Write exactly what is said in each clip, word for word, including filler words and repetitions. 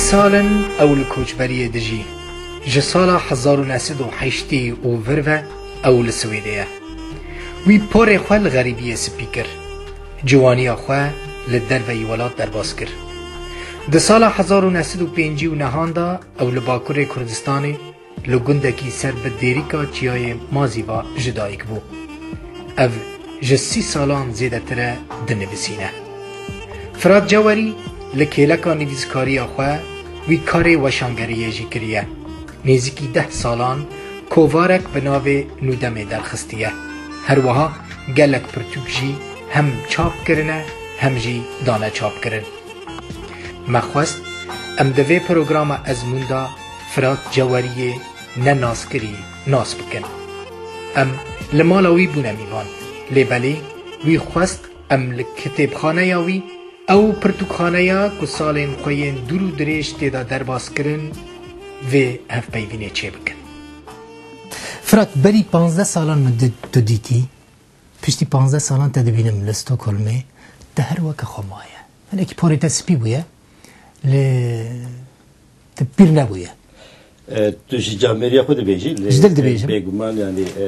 Sal in ew li koçberiyê dijî. Ji sala hezar û neh sed û heştê û vir ve ew li Swêdê ye. Wî porê xwe li xerîbiyê spî kir. Ciwaniya xwe li derveyî welat derbas kir. Di sala hezar û neh sed û pêncî û nehan de ew li Bakurê Kurdistanê li gundekî ser bi dêrîka Çiyayê Mazîva ji dayik bû. Ev ji sî salan zêdetir e dinivîsîne. Firat Cewerî li kêleka nivîskariya xwe wî karê weşangeriyê jî kiriye. Nêzîkî deh salan kovarek bi navê Nûdemê derxistiye. Her wiha gelek pirtûk jî hem çap kirine hem jî dane çapkirin. Me xwest em di vê programa Ezmûn de Firat Ceweriyê nenaskirî nas bikin. Em li mala wî bûne mîvan, lê belê wî xwest em li kitêbxaneya wî, ew pirtûkxaneya ku salên xwe yên dûr û dirêj tê de derbas kirin, vê hevpeyvînê çêbikin. Firat, berî panzdeh salan min di-, tu dîtî. Piştî panzdeh salan te dibînim li Stockholmê, te her weke xwe maye. Hinekî porê te spî bûye, lê tu pîr nebûye. E, tu ji camêriya xwe dibêjî, lê Ji dil dibêjim. Bêguman, yanî, e,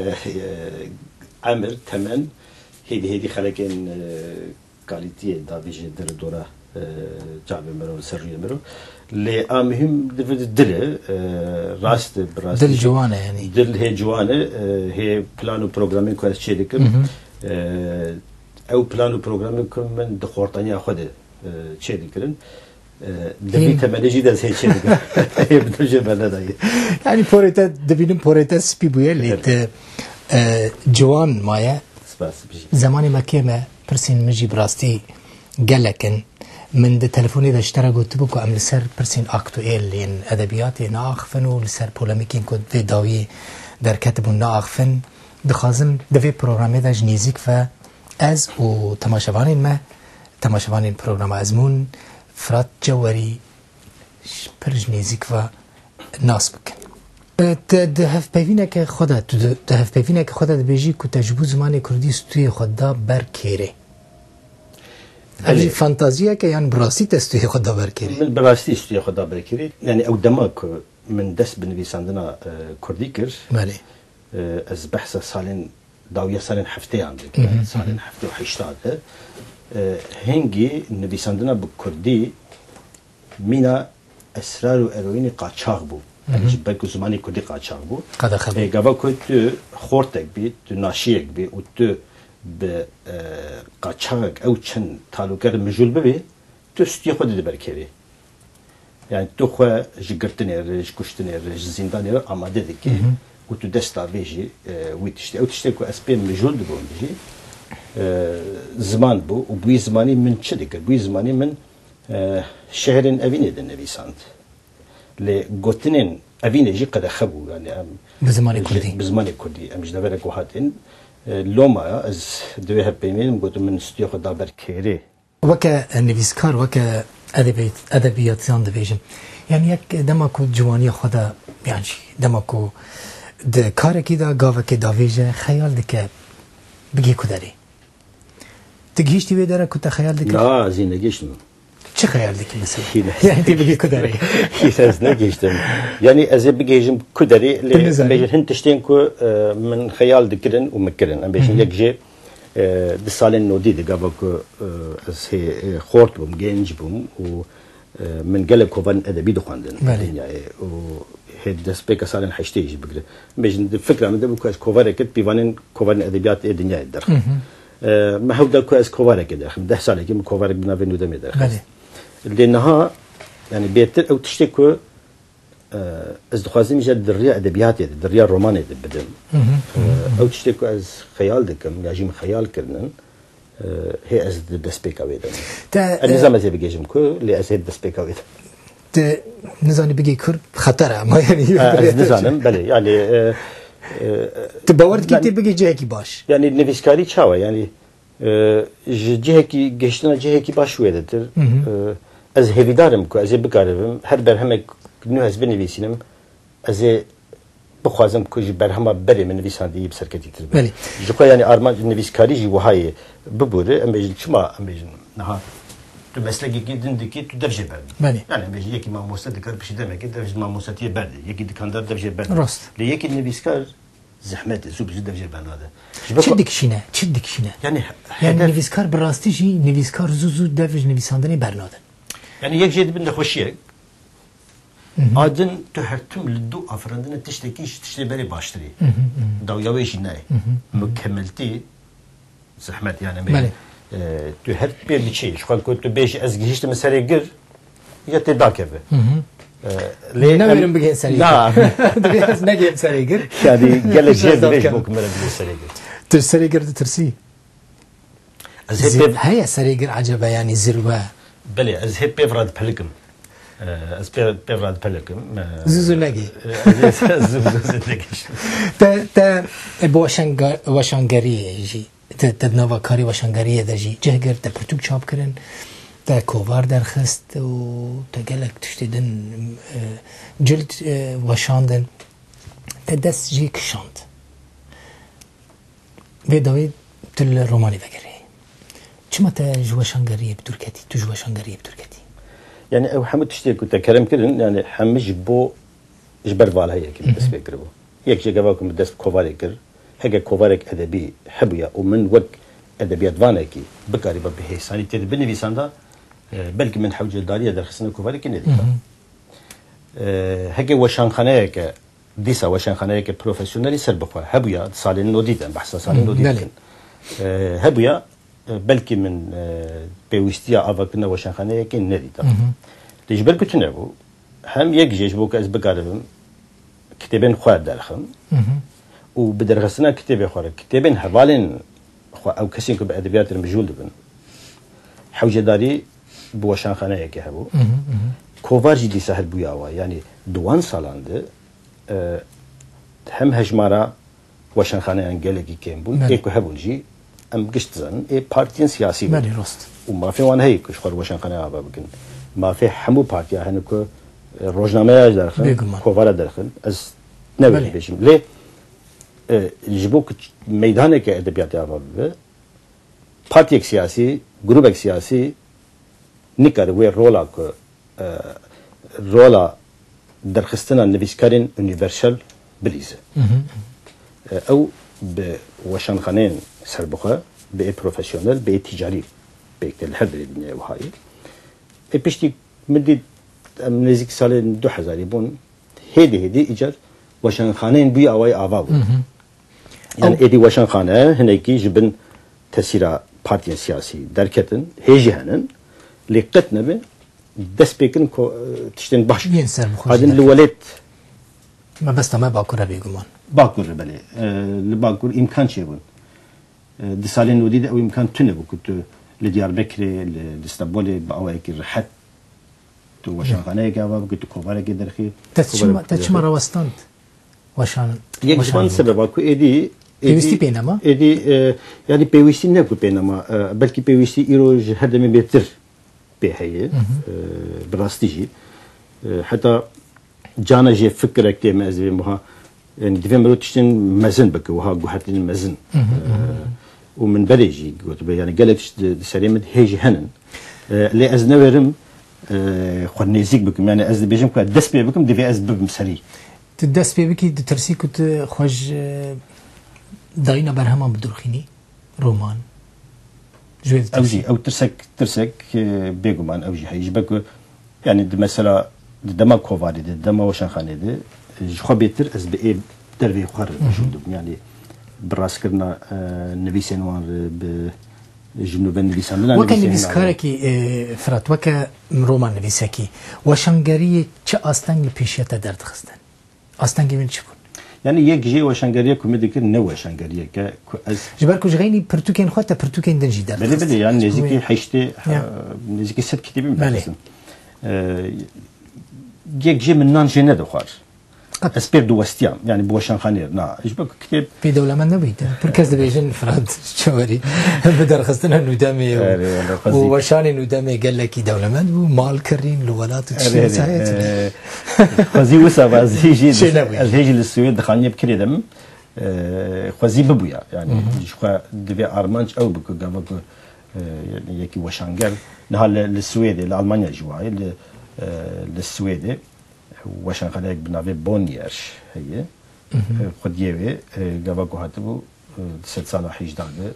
e, emir, temen, hêdî hêdî xelekên, e, kalîtiyê davêjê der û dora, e, çavê miro, ser rûyê miro. Lê a muhîm di vir dil e, e, rast e, bi rastî Dil ciwan e, yanî. Dil hê ciwan e, e, hê plan û programên ku ez çê dikim. Mhm. E, ew plan û programên ku min di xortaniya xwe de, e, çê dikirin. E, di vî Hîn. temenê jî de ez hê çê dikim. Hê bi tu jê bernedayê. Yanî porê te, dibînim porê te spî bûye, lê Evet. te, e, ciwan maye. Spas, bijî. Zemanê me kêm e, pirsên min jî bi rastî gelek in. Min di telefonê de ji te re gotibû ku em li ser pirsên aktuêl yên edebiyatê naaxifin û li ser polemîkên ku vê dawiyê derketibûn naaxifin. Dixwazim di vê programê de ji nêzîk ve ez û temaşevanên me, temaşevanên programa Ezmûn, Firat Cewerî, ji pir ji nêzîk ve nas bikin. E, te di hevpeyvîneke xwe de, tu di, di hevpeyvîneke xwe de dibêjî ku te ji bo zimanê kurdî stûyê xwe da ber kêrê. Ev jî Belê. fantaziyeke yan bi rastî te stûyê xwe da ber kêrê? Min bi rastî stûyê xwe da ber kêrê. Yani ew dema ku min dest bi nivîsandina, e, kurdî kir, Belê. e, ez behsa salên dawiya salên hefteyan dikim, Hı hı, salên hı hı. heftê û heşta de, e, hingî nivîsandina bi kurdî mîna esrar û eroînê qaçax bû. Hı hı. Yani ji ber ku zimanê kurdî qaçax bû. Qedexe bû. E, gava ku tu xortek bî, tu naşiyek bî û tu bi, e, qaçaxek ew çend talûker mijûl bibî, tu stûyê xwe didî ber kêrê. Yani tu xwe ji girtinê re, ji kuştinê re, ji zîndanê re amade dikî Hı hı. û tu dest davêjî, e, wî tiştê. Ew tiştê ku ez pê mijûl dibûm jî, e, ziman bû û bi wî zimanî min çi dikir? Bi wî zimanî min, e, şiirên evînê dinivîsand. Lê gotinên evînê jî qedexe bû. Yani em Bi zimanê ji, kurdî. bi zimanê kurdî. Em ji deverek wiha tên. E, loma ez di wê hevpeyvînê min gotin min stûyê xwe da ber kêrê. Weke nivîskar, weke edebiyat-, edebiyatçan dibêjim. Yani yek dema ku ciwaniya xwe de, yani jî dema ku di karekî de gavekê davêje, xeyal dike bigê ku derê. Tu gihîştî wê dere ku te xeyal dikir? Na, ez ê negihiştim. Çi xeyal dikî mesela? Hîne. Yani tê bigê ku derê? Hîne, ez negihiştim. Yani ez ê bigihîjim ku derê, lê Tu nizanî. em bêjin hin tiştên ku, e, min xeyal dikirin û min kirin. Em bêjin Hı hı. yek jê, e, di salên nodî de gava ku, e, ez hê, e, xort bûm, genc bûm û, e, min gelek kovarên edebî dixwendin Belê. dinyayê û hê destpêka salên heştê jî bigire. Em bêjin di fikra min de bû ku ez kovarek pîvanên kovarên edebiyat ê dinyayê derxim. Hı hı. E, me hewl da ku ez kovarekê derxim. Deh salekî min kovarek bi navê Nûdemê derxist. Belê. Lê niha, yani bêtir ew tiştê ku, e, ez dixwazim îcar di riya edebiyatê de, di riya romanê de bidim. Hı hı. E, ew tiştê ku ez xeyal dikim, ya jî min xeyal kirinin, e, hê ez di destpêka wê de. Te, Ez e, nizam ez ê bigêjim ku, lê ez hê di destpêka wê de. Tu nizanî bigê kur xeter e ama yani. Ha, ez nizanim, belê. Yani, e, e, Tu bawer dikî ben tê bigê cihekî baş? Yani nivîskarî çawa? Yani, e, ji cihekî, gihiştina cihekî baş wê de tir. Hı hı. E, ez hêvîdar im ku ez ê bikaribim, her berhemek nû ez binivîsînim, ez ê bixwazim ku ji berhema berê min nivîsandî bi serketîtir be. Belê. Ji xwe yani armanc nivîskarî jî wiha ye. Bibûre, em bêjin çima, em bêjin niha Tu meslekekî din dikî, tu dev jê berdî. Belê. Yani, em bêjin, yekî mamoste dikar piştî demekê dev ji mamostatiyê berdê. Yekî dikandar dev jê berdê. Rast. Lê yekî nivîskar zehmet e, zû bi zû dev jê bernade. Ji ber Çi ku dikişîne? Çi dikişîne? Yani, Yani hedef nivîskar bi rastî jî, nivîskar zû zû dev ji nivîsandinê bernadin. Yani yek jê dibin nexweşiyek. Hı hı. A din tu her tim li dû afirandine tiştekî ji tiştê berê baştirî. Hı hı, hı hı. Dawiya wê jî nayê. Hı hı, hı hı. Mikemeltî zehmet yani. Belê. E, tu her pê diçî. Ji xwe ku tu bêjî ez gihiştim serê gir, ya tê dakeve. Hı hı. E, lê Newêrim em bigihên serê Na. gir. Divê ez negihim serê gir. Yani gelek Ji ez jê dibêj dakeve. Bo ku me re bigihê serê gir. Tu serê gir ditirsî? Ez hê Zir-, pêv- heye serê gir ecebe, yani zirwe. Belê, ez hê pêv re dipelikim. E, ez pê-, pêv re dipelikim. E, Zû zû negê. e, ez, ez zû zû zû negihiştim. Te, te, e, bi weşanga-, weşangeriyê jî, te, te di nava karê weşangeriyê de jî cih girt, te pirtûk çap kirin, te kovar derxist û te gelek tiştê din, e, cild, e, weşandin. Te dest jî kişand. Vê dawî tu li romanê vegeriyê. Çima te ji weşangeriyê bi dûr ketî? Tu ji weşangeriyê bi dûr ketî? Yani ew hemû tiştê ku te kerem kirin, yani hemû ji bo, ji ber valheyekî Hı hı. dest pê kiribû. Yek jê gava ku min dest bi kovarê kir, heke kovarek edebî hebûya û min wek edebiyatvanekî bikarîba bi hêsanî tê de binivîsanda, e, belkî min hewcedariya derxistina kovarekî nedîta. Hı hı. E, heke weşanxaneyeke Dîsa weşanxaneyeke profesyonelî serbixwe hebûya di salên nodî de, em behsa salên Hı hı, nodî belê. dikin. E, hebûya, e, belkî min, e, pêwîstiya avakirina weşanxaneyekê nedîta. Hı hı. Lê ji ber ku tune bû, hem yek jê ji bo ku ez bikaribim kitêbên xwe derxim Hı hı. û bi derxistina kitêbê xwe re, kitêbên hevalên xwe, ew kesên ku bi edebiyatê re mijûl dibin, hewcedarî bi weşanxaneyekê hebû. Hı hı, hı hı. Kovar jî dîsa her bûya wa. Yanî di wan salan de, e, hem hejmara weşanxaneyan gelekî kêm bûn. Belê. Ê ku hebûn jî em gişt dizanin, ê partiyên siyasî bûn. Belê, rast. Û mafê wan heye ku ji xwe re weşanxaneya ava bikin. Mafê hemû partiya hene ku, e, rojnameya derxin, Bêguman. kovara derxin. Ez ne Belê. wê bêjim. Lê, e, ji bo ku meydaneke edebiyatê ava bibe, partiyek siyasî, grûbek siyasî nikare wê rola ku, e, rola derxistina nivîskarên unîversal bilîze. Hı hı. E, ew bi weşanxaneyên serbixwe, bi ê profesyonel, bi ê tîcarî pêk tê li her derê dinyayê wiha ye. Ê piştî min dît, em nêzîkî salên du hezarî bûn, hêdî hêdî îcar weşanxaneyên bûyî awayî ava bûn. Hı hı. Yani Ew êdî weşanxane hinekî ji bin tesîra partiyên siyasî derketin, hê jî henin, lê qet nebe dest pê kirin ku, e, tiştên baş Yên serbixwe jî Adin li derket. welêt Mebesta me Bakur e bêguman. Bakur e, belê. E, li Bakur îmkan çêbûn. E, di salên nodî de ew îmkan tune bû ku tu li Diyarbekirê, li, li Stenbolê bi awayekî rehet tu weşanxaneyekê ava bikî, tu kovarekê derxî. Te çima, te çima rawestand? Weşan, Yek ji van sebeba ku êdî, Pêwîstî êdî, pê nema? êdî, e, yani pêwîstî ne ku pê nema, e, belkî pêwîstî îro ji her demê bêtir pê heye, Hı hı. e, bi rastî jî. E, heta cana jê fikirek tê me ez dibêm wiha, yani divê mirov tiştên mezin bike, wiha guhertinên mezin. Hı hı, hı hı. E, û min berê jî gotibe, yani gelek tişt di, di serê min hê jî henin. E, lê ez newêrim, e, xwe nêzîk bikim, yani ez dibêjim ku dest pê bikim, divê ez bibim serî. Tu dest pê bikî, ditirsî ku tu xwe ji, e, dayîna berheman bidurxînî, roman. Ji wê Ew jî, ditirsî. ew tirsek, tirsek, e, bêguman ew jî heye. Ji ber ku, yani di mesela, di dema kovarê de, di dema weşanxanê de, e, ji xwe bêtir ez bi ê derveyê xwe re Hı hı. mijûl dibim. Yani bi rastkirina, e, nivîsên wan re, bi ji nû ve nivîsandina Weke nivîsên wan re. nivîskarekî, e, Firat, weke roman nivîsekî, weşangeriyê çi asteng li pêşiya te derdixistin? Astengê wî çi bûn? Yani yek jê weşangeriya ku me dikir ne weşangeriyeke ku ez Ji ber ku ji xeynî pirtûkên xwe te pirtûkên din jî Belê, derdixist. belê, yani Ji bo nêzîkî wê heştê, Ya. e, nêzîkî sed kitêbî min Belê. derxistin. E, yek jê min nan jê nedixwar. Qet. Ez pêr diwestiyam, yani bi weşanxanê re, na. Ji ber ku kitêb Pê dewlemend nebûyî te. Pir kes dibêjin Firat Çawerî bi derxistina nûdemê û, Erê, wele, û xwezî. weşanê nûdemê gelekî dewlemend bû, mal kirîn li welat û Erê, tiştên erê. zehê tune. Ee, xwezî wisa ba ez hê jî Şey nebûyî. ez hê jî li Swêd dixaniyê bi kirê de bim. Ee, xwezî bibûya. Yani Hı hı. ji xwe divê armanc ew bike, gava ku E, yani yekî weşanger. Niha li, li Swêdê, li Almanya jî wayê, li, e, li Swêdê weşanxaneyek bi navê Bonnier heye. E, xwediyê wê, e, gava ku hatibû, e, di sedsala hejda de,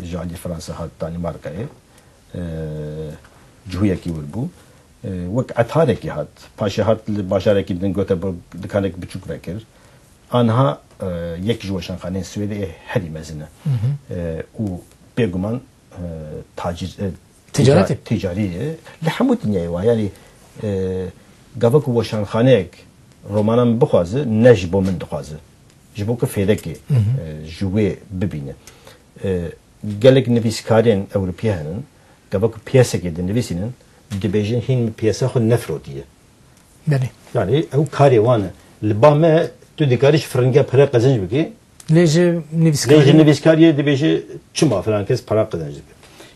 e, ji alî Fransa hat Danîmarkayê. E, cihûyekî wir bû. E, wek etarekî hat. Paşê hat li bajarekî din gote bi dikanek biçûk vekir. Anha, e, yek ji weşanxaneyên Swêdê herî mezin e. E, û bêguman, e, tacir, e, Ticaretê. tica-, ticarî ye. Li hemû dinyayê wa. Yani, e, gava ku weşanxaneyek romanan bixwaze, ne ji bo min dixwaze. Ji bo ku fêrekê, e, ji wê bibîne. E, gelek nivîskarên Ewropî henin, gava ku pyesekê dinivîsînin, dibêjin hîn min pyesa xwe nefirotiye. Belê. Yani ew karê wan e. Li ba me tu dikarî ji firinge pere qezenc bikî. Lê ji Lê ji nivîskarî nivîskariyê dibêje çima filan kes pere qezenc dike.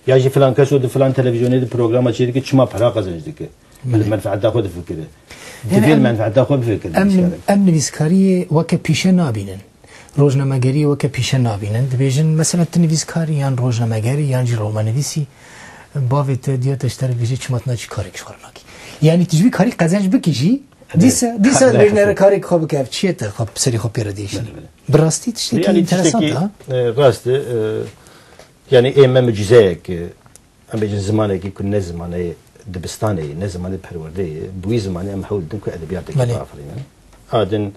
Ya jî filan kes û di filan televîzyonê di programa çê dike çima pere qezenc dike. Belê. Li menfeeta xwe difikire. Yani Divê li em, menfeeta xwe bifikire em, nivîskar. Em nivîskariyê weke pîşe nabînin. Rojnamegeriyê weke pîşe nabînin. Dibêjin, mesela, tu nivîskar î yan rojnameger î yan jî romanivîs î, bavê te diya te ji te re dibêje çima tu naçî karek ji xwe re nakî. Yanî tu ji vî karî qezenc bikî jî, Evet. dîsa, dîsa Ka-, dibêjin ere karek xwe bike, ev çi ye te xwe, serê xwe pê re diêşînî. Belê, belê. Bi rastî tiştekî Yani enteresan tiştekî, e, e, rast e, e, yani ê me mucizeyek, e, em bêjin zimanekî ku ne zimanê dibistanê ye, ne zimanê perwerdeyê ye, bi wî zimanê em hewl didin ku edebiyateke Belê. biafirînin. A din